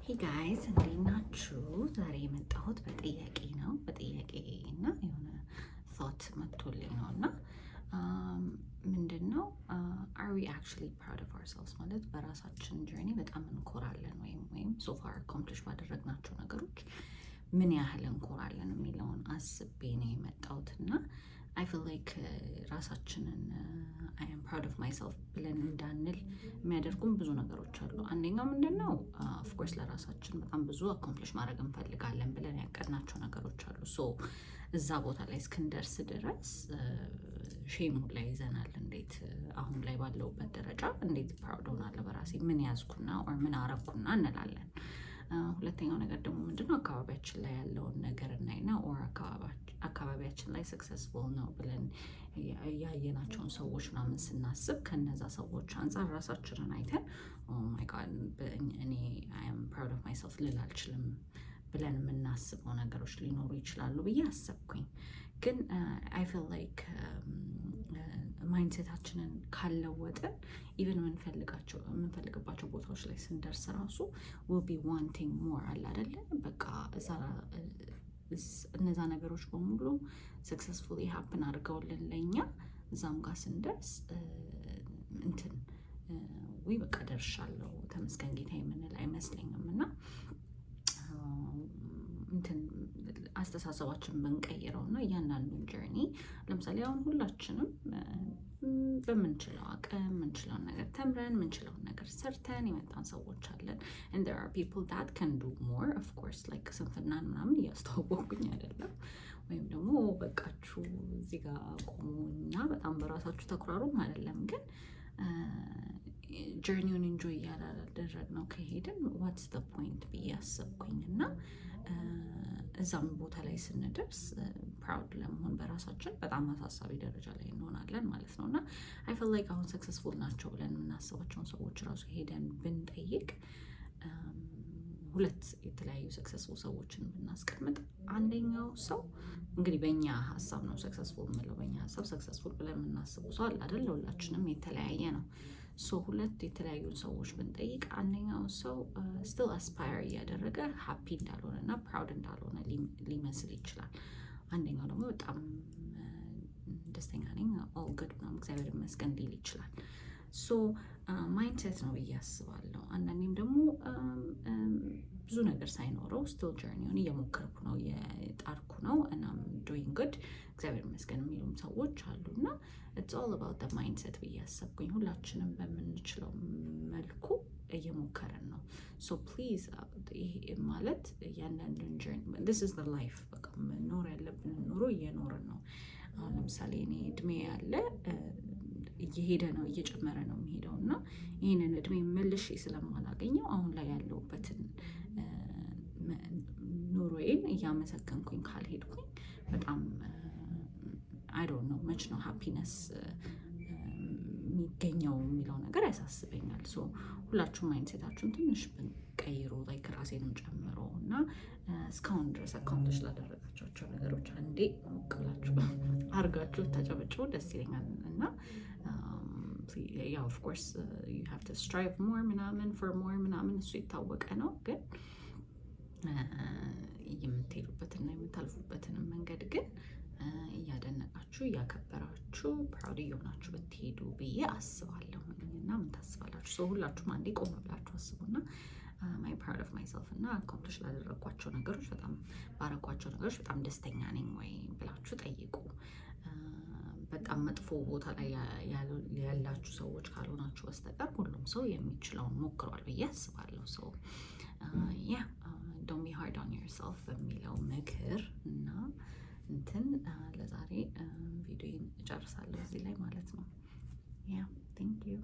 Hey guys፣ እንዴት ናችሁ? ዛሬ የመጣሁት በጥያቄ ነው። በጥያቄ እና የሆነ thought መጥቶልኝ ነው። እና ምንድን ነው፣ are we actually proud of ourselves? ማለት በራሳችን journey በጣም እንኮራለን ወይም so far accomplish ባደረግናቸው ነገሮች ምን ያህል እንኮራለን የሚለውን አስቤ ነው የመጣሁት። እና I feel like ራሳችንን "I am proud of myself" ብለን እንዳንል የሚያደርጉን ብዙ ነገሮች አሉ። አንደኛው ምንድን ነው? Of course ለራሳችን በጣም ብዙ accomplish ማድረግ እንፈልጋለን ብለን ያቀድናቸው ነገሮች አሉ። So እዛ ቦታ ላይ እስክንደርስ ድረስ shame ኡ ላይ ይዘናል። እንዴት አሁን ላይ ባለሁበት ደረጃ እንዴት proud ሆናለሁ በራሴ፣ ምን ያዝኩና or ምን አረግኩና እንላለን። ሁለተኛው ነገር ደግሞ ምንድነው? አካባቢያችን ላይ ያለውን ነገር እናይና or አካባቢያችን ላይ successful ነው ብለን ያየናቸውን ሰዎች ምናምን ስናስብ ከነዛ ሰዎች አንጻር ራሳችንን አይተን "Oh my God፣ እኔ I am proud of myself ልል አልችልም" ብለን የምናስበው ነገሮች ሊኖሩ ይችላሉ ብዬ አሰብኩኝ። ግን I feel like mindset ኣችንን ካልለወጥን even የምንፈልጋቸው የምንፈልግባቸው ቦታዎች ላይ ስንደርስ ራሱ we'll be wanting more አለ አይደለ? በቃ እዛ እነዛ ነገሮች በሙሉ successfully happen አድርገውልን ለእኛ እዛም ጋር ስንደርስ እንትን ወይ በቃ ደርሻለሁ፣ ተመስገን ጌታ የምንል አይመስለኝም። እና እንትን አስተሳሰባችን ብንቀይረው እና እያንዳንዱን journey፣ ለምሳሌ አሁን ሁላችንም በምንችለው አቅም ምንችለውን ነገር ተምረን፣ ምንችለውን ነገር ሰርተን የመጣን ሰዎች አለን። And there are people that can do more, of course. Like ስንፍናን ምናምን እያስተዋወቅኩኝ አይደለም፣ ወይም ደግሞ በቃችሁ እዚህ ጋር ቆሙ እና በጣም በራሳችሁ ተኩራሩም አይደለም። ግን journey ውን enjoy እያላደረግነው ከሄድን what's the point ብዬ አሰብኩኝ። እና እዛም ቦታ ላይ ስንደርስ proud ለመሆን በራሳችን በጣም አሳሳቢ ደረጃ ላይ እንሆናለን ማለት ነው። እና I feel like አሁን successful ናቸው ብለን የምናስባቸውን ሰዎች ራሱ ሄደን ብንጠይቅ፣ ሁለት የተለያዩ successful ሰዎችን ብናስቀምጥ፣ አንደኛው ሰው፣ እንግዲህ በእኛ ሀሳብ ነው successful የምለው፣ በእኛ ሀሳብ successful ብለን የምናስበው ሰው አለ አይደል? ሁላችንም የተለያየ ነው። So ሁለት የተለያዩ ሰዎች ብንጠይቅ አንደኛው ሰው still aspire እያደረገ happy እንዳልሆነ እና proud እንዳልሆነ ሊመስል ይችላል። አንደኛው ደግሞ በጣም ደስተኛ ነኝ፣ all good ነው፣ እግዚአብሔር ይመስገን ሊል ይችላል። So mindset ነው ብዬ አስባለሁ። አንዳንዴም ደግሞ ብዙ ነገር ሳይኖረው still journey ውን እየሞከርኩ ነው፣ እየጣርኩ ነው እና I'm doing good፣ እግዚአብሔር ይመስገን የሚሉም ሰዎች አሉ። እና it's all about the mindset ብዬ አሰብኩኝ። ሁላችንም በምንችለው መልኩ እየሞከረን ነው። So please፣ ይሄ ማለት እያንዳንዱን journey፣ this is the life፣ በቃ መኖር ያለብንን ኑሮ እየኖርን ነው። አሁን ለምሳሌ እኔ እድሜ ያለ እየሄደ ነው፣ እየጨመረ ነው የሚሄደው። እና ይህንን እድሜ መልሼ ስለማላገኘው አሁን ላይ ያለሁበትን ኑሮዬን እያመሰገንኩኝ ካልሄድኩኝ በጣም I don't know መች ነው happiness የሚገኘው የሚለው ነገር ያሳስበኛል። So ሁላችሁም mindset ኣችሁን ትንሽ ብንቀይሩ፣ like ራሴንም ጨምሮ፣ እና እስካሁን ድረስ accomplish ላደረጋችኋቸው ነገሮች አንዴ ሞቅ ብላችሁ አርጋችሁ ታጨበጭቡ ደስ ይለኛል። እና ያው of course you have to strive more ምናምን for more ምናምን፣ እሱ የታወቀ ነው። ግን የምትሄዱበትና የምታልፉበትንም መንገድ ግን እያደነቃችሁ፣ እያከበራችሁ፣ proud እየሆናችሁ ብትሄዱ ብዬ አስባለሁ። እና ምን ታስባላችሁ? So ሁላችሁም አንዴ ቆም ብላችሁ አስቡና am I proud of myself እና accomplish ላደረግኳቸው ነገሮች፣ በጣም ባረኳቸው ነገሮች በጣም ደስተኛ ነኝ ወይ ብላችሁ ጠይቁ። በጣም መጥፎ ቦታ ላይ ያላችሁ ሰዎች ካልሆናችሁ በስተቀር ሁሉም ሰው የሚችለውን ሞክሯል ብዬ አስባለሁ። So yeah, don't be hard on yourself በሚለው ምክር እና እንትን ለዛሬ ቪዲዮን እጨርሳለሁ እዚህ ላይ ማለት ነው። Yeah, thank you.